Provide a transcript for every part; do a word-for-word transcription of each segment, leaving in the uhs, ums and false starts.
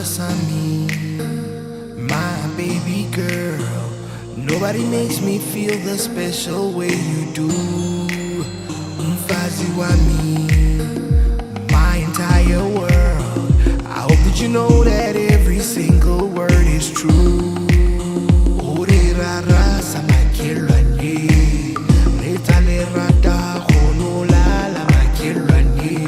Sami, my baby girl. Nobody makes me feel the special way you do. Mfazi wami, my entire world. I hope that you know that every single word is true. Urirara sa makilwani, ritalerata honolala makilwani.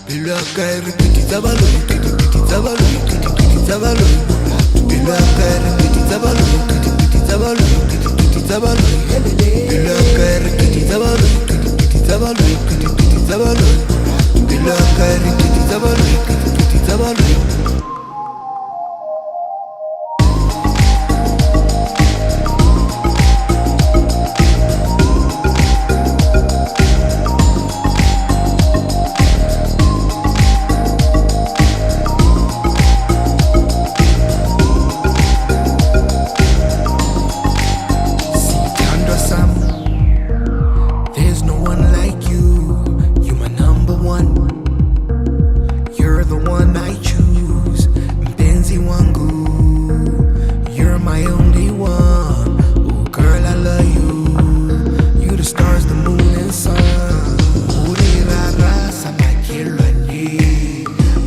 Bilakay rikiti tabalui, kiti kiti tabalui, kiti kiti tabalui. Bilakay rikiti tabalui, kiti kiti tabalui, kiti kiti tabalui. Bilakay rikiti tabalui, kiti kiti tabalui, kiti kiti tabalui. Bilakay rikiti tabalui, kiti kiti tabalui. Sandra Sam, there's no one like you. You're my number one. You're the one I choose. Mpenzi wangu, you're my only one. Oh girl, I love you. You the stars, the moon and sun. Urirara sa makilwani,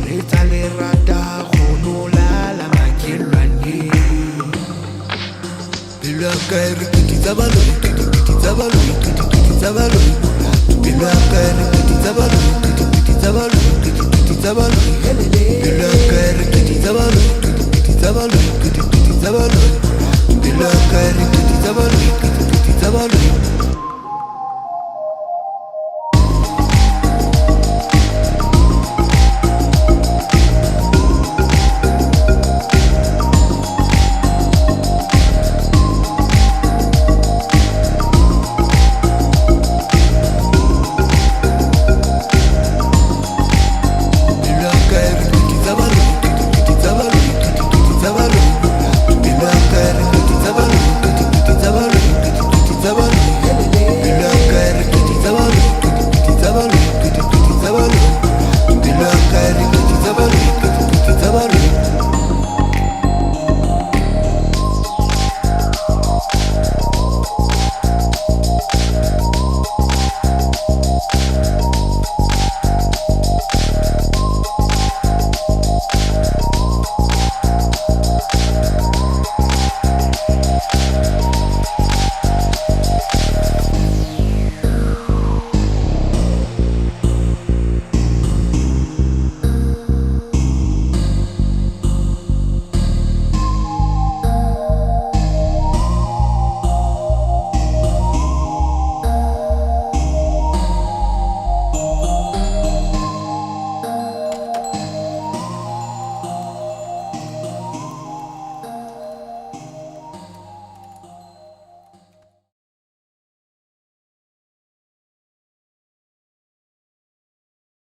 ritalerata honolala makilwani. Bilakay rikiti tabalui, kiti kiti tabalui, kiti kiti tabalui. Bilakay rikiti tabalui, kiti kiti tabalui, kiti kiti tabalui. Bilakay rikiti tabalui, kiti kiti tabalui, kiti kiti tabalui. Bilakay